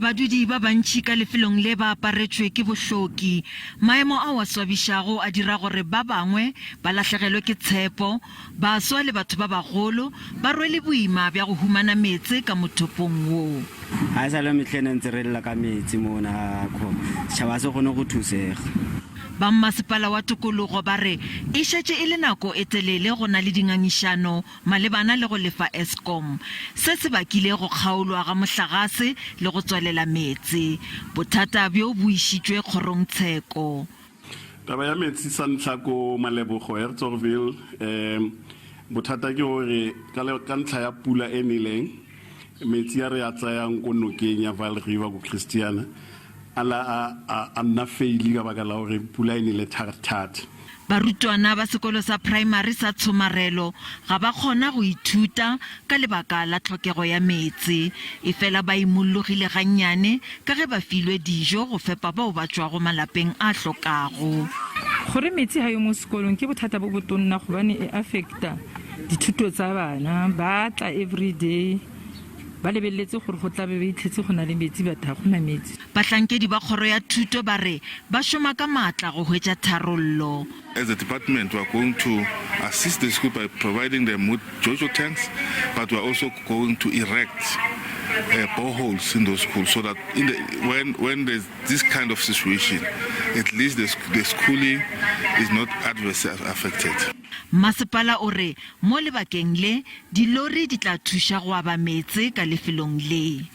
Badudi ba bantši ka lefelong le ba aparetšwe ke bohloki. Maemo ao a swabišago a dira gore ba bangwe ba lahlegelwe ke tshepo. Baswa le batho ba bagolo ba rwele boima bja go humana meetse ka mothopong wo. Ga e sa le mehleng ntse re lla ka meetse mona kho setšhaba se kgone go thusega. Ba mmasepala wa tokologo ba re e šetše e le nako e telele go na le dingangišano malebana le go lefa Eskom. Se se bakile go kgaolwa ga mohlagase le go tswalela meetse. Bothata bjo bo išitšwe kgorongtsheko. Taba ya metsi sa ntlha ko Malebogo, Hertzogville, um bothata ke gore ka ka ntlha ya pula e neleng, metsi a re a tsayang ko nokeng ya Vaal River ko Christiana a la a, a, a nna feili ka baka la gore pula e nele thata. Barutwana ba sekolo sa praemari sa Tshomarelo ga ba kgona go ithuta ka lebaka la tlhokego ya meetse. Efela ba imollogile gannyane ka ge ba filwe dijo go fepa bao ba tšwago malapeng a hlokago. Gore metsi ga yo mo sekolong ke bothata bo botonna gobane e affecta dithuto tsa bana. Ba tla everyday ba lebeletse gore go tla be ba itlhetse go na le metsi but ga go na metsi. Bahlankedi ba kgoro ya thuto ba re ba šoma ka maatla go hwetša tharollo. As a department we are going to assist the school by providing them with jojo tanks but we are also going to erect boreholes in those schools so that in the, when, when there's this kind of situation at least the, the schooling is not adversely affected. Masepala o re mo lebakeng le, dilori di tla thuša go aba meetse ka lefelong le.